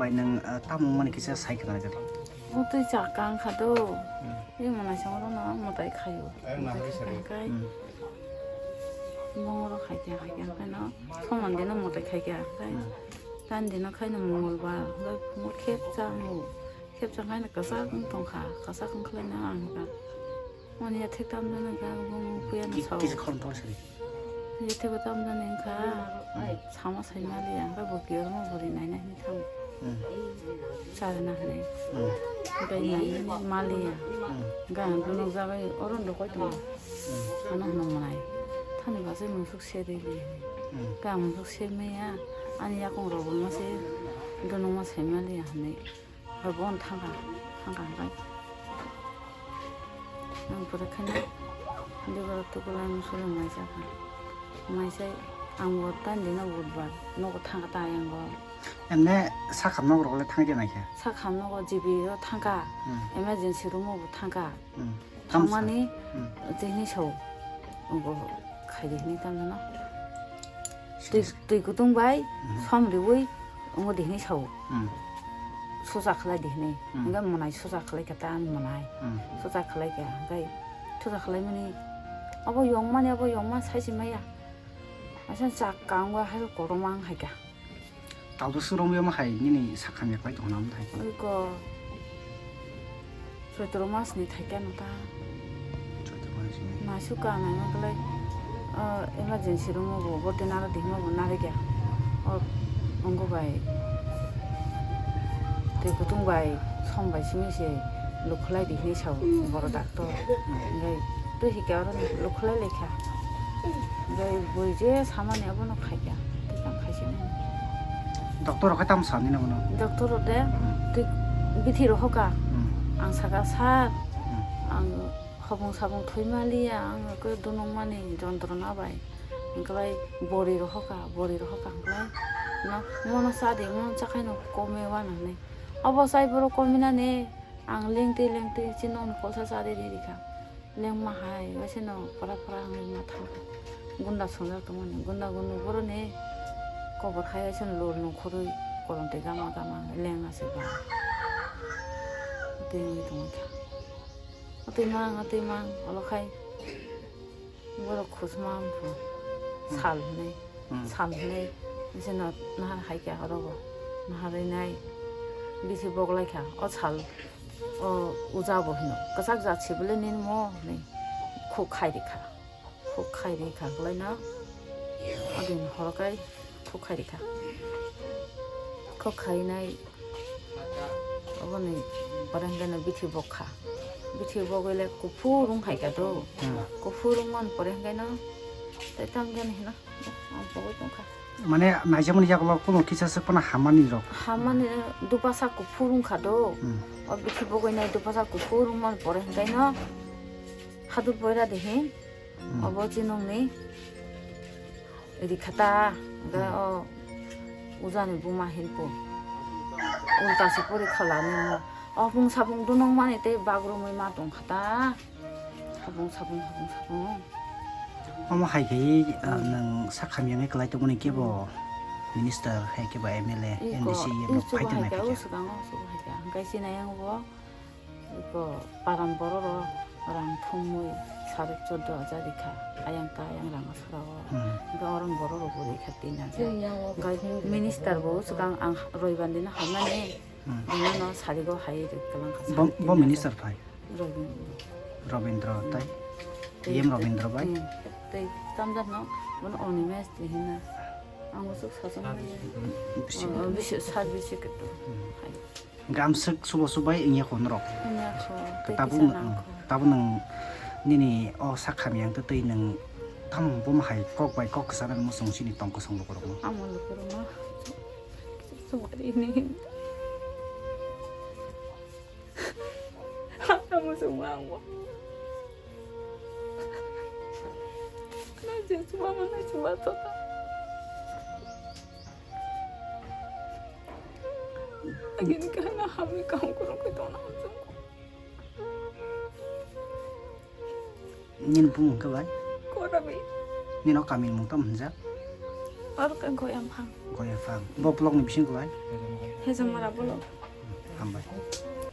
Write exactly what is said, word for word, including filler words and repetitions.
Bai nwng, ah, tamo wngmani kisa sai khna jani. O twi cha kang kha do. Hmm. Tei mwnai song ro no mwtai khaio. Mwtai kha kha kai. Hmm. Bongoro khai kya khai kya khai no. Soman dino mwtai khai kya khai. Hmm. Tan dino khai no mongolbar. Bai phungo khep cha mo. Khep cha khai no kwchak wng tong kha. Kwchak wng khlai no ang kha. Mani yathek tamjani wngkha, bumung puya no Ki-, sao. Kisa khorang tor sari. Yathek o tamjani wngkha, Hmm. Sama sai maliya, wngkha bo kiyor mo bwrwi naina hini thango. Hmm. Charina hini. Hmm. Wngkha naina hini maliya. Hmm. Wngkha ang dunuk jagai oro nukoi tongo. Hmm. Ano hwnwi mwnai. Thani bachai munsuk serwi li hini. Hmm. Wngkha ang munsuk sermaya, ani yakung rok bo ma se dunuk ma sai maliya hwnwi. Hai bo thangkha, thangkha hwnkhe. Ang pura kheno debara tukulai musulo maisa kha. Maisai ang bo tandino budbar nogo thangkha ta ayang bo. Emne sakham nogo rokle thangkhe naikhe? Sakham nogo G B o thangkha. Hmm. Emergency room o bo thangkha. Hmm. Thangmani Hmm. tini sao. Bo khaidi hini tamjano. Twi, twi kutung bai Hmm. som riwi wngo di hini sao. Hmm. Susa khlai di hini. Hmm. Hingke mwnai susa khlai khe ta mwnai. Hmm. Susa khlai khe hingke susa khlai mani abo yong mani abo yong ma sai si maya. Asa chak kang wa hai kotorma wng hai kha. Taudo swrwngwi omo hai nini sakham yaklai tongna omo hai. Oi ko. Choitro mas ni thaikya no ta. Choitro mas ni. Naisuk ka naima kwlai, ah, emergency room o bo, bo tei naro dihma bo narikya. O, ongo bai. Tei kutung bai, som bai simi se lukhlai di hinwi sao, borok doctor. Hingke twi hikya oro lukhlai laikha. Hingke bui je samani abono khaikya, tei tang khaisini. Doctor rok khe tamo sa nini bono? Doctor rok de twi bithi rohoka. Hmm. Ang saka, "Sir, Hmm. ang hopung sapung thwi maliya, ang khe dunuk mani jontrona bai." Hingke bai bori rohoka, bori rohoka hingke bai, "No, mono cha di, mono cha khai no kome wano," hinwi. Obo chai borok kominani, ang lengtwi lengtwi chini nokni kolsa cha di rikha. Lengma hai, waisano pora pora wngwi ma thangkha. Gunda songjak tongmani, gunda gunda boroni kobor hai waisano lol nongkhorwi kolom twi gama gama lengna se ba. Twi wngwi tongkha. Atwi mang, atwi mang, olo khai borok khusma wngkha. Hmm. Sal hinwi, Hmm. sal hinwi, waisano nahar hai kha oro bo. Nahar rinai, bithi boglai kha, o sal. O uja bo hino, "Kwchak jat se bole nini mo?" hinwi khuk khai rikha. Khuk khai rikha, bwlai no adini horo kai khuk khai rikha. Khuk khainai oboni pore hingke no bithi bokha. Bithi bogwi le kuphur wng hai kha do. Hmm. Kuphur wng man pore hingke no tei tam jani hino. Ang pogwi tongkha. Mane naijakmani yagulo kuno kisa se pono hamani rok. Hamani dupasa kuphur wngkha do. Hmm. O bithi bogwi nai dupasa kuphur wngmani pore hingke no hadur poira de hin. Hmm. Obo chinungni rikhata, hingke Hmm. o ujani buma hinpo. Ulta se pori khalani mo. O hapung sapung dunung mani tei bagrumwi ma tongkhata. Hapung sapung, hapung sapung. Omo hai khe, ah, Hmm. nwng sak hamya wngwi kwlai tongmani kebo Hmm. minister hai kebo M L A, Iko, M D C, iko emo phai subo hai tongnai kha, khe. O swkango subo hai khe. Hingke sinai ang bo, iko param borok rok rang thumwi sarik choddo hajar rikha. Ayang ta ayang rang aswrao. Hmm. Hingke orom borok rok bo rikha tin hajar. Hingke minister bo swkang ang roibar dino hamnani. Hmm. Bini no sarigo hai ri kwlang kha, Bo, sari bo tin minister hajar. Phai? Robindra. Robindra tai? Tei, T M Robindra bai? Hmm. Tei tamjak no, bono Animesh di hina. Ang bo suk sasang mani. Bisi Oh, bisi service secretary. Hmm. Hai. Gamsuk subo subai wngya kho norok? Wngya kho, tei Tabuk kisa nang, nang kho. Tabuk nang nini o sak hamya wngtwi twi nwng tamo bomo hai kok bai kok kwchana muchung chini tong kosong lukurokno? Amo lukurokno. Sumari ni. Amo sumang mo. Na je sumama na sumata. Agin kana hami kamu kurang kita na sumang. Nini bumung khe bai? Korabi. Nini o kamini mung tamo hwnjak? Oro khe goyam phang. Goyam phang. Bo block ni bising kwlai? Hezamara block. Hambai.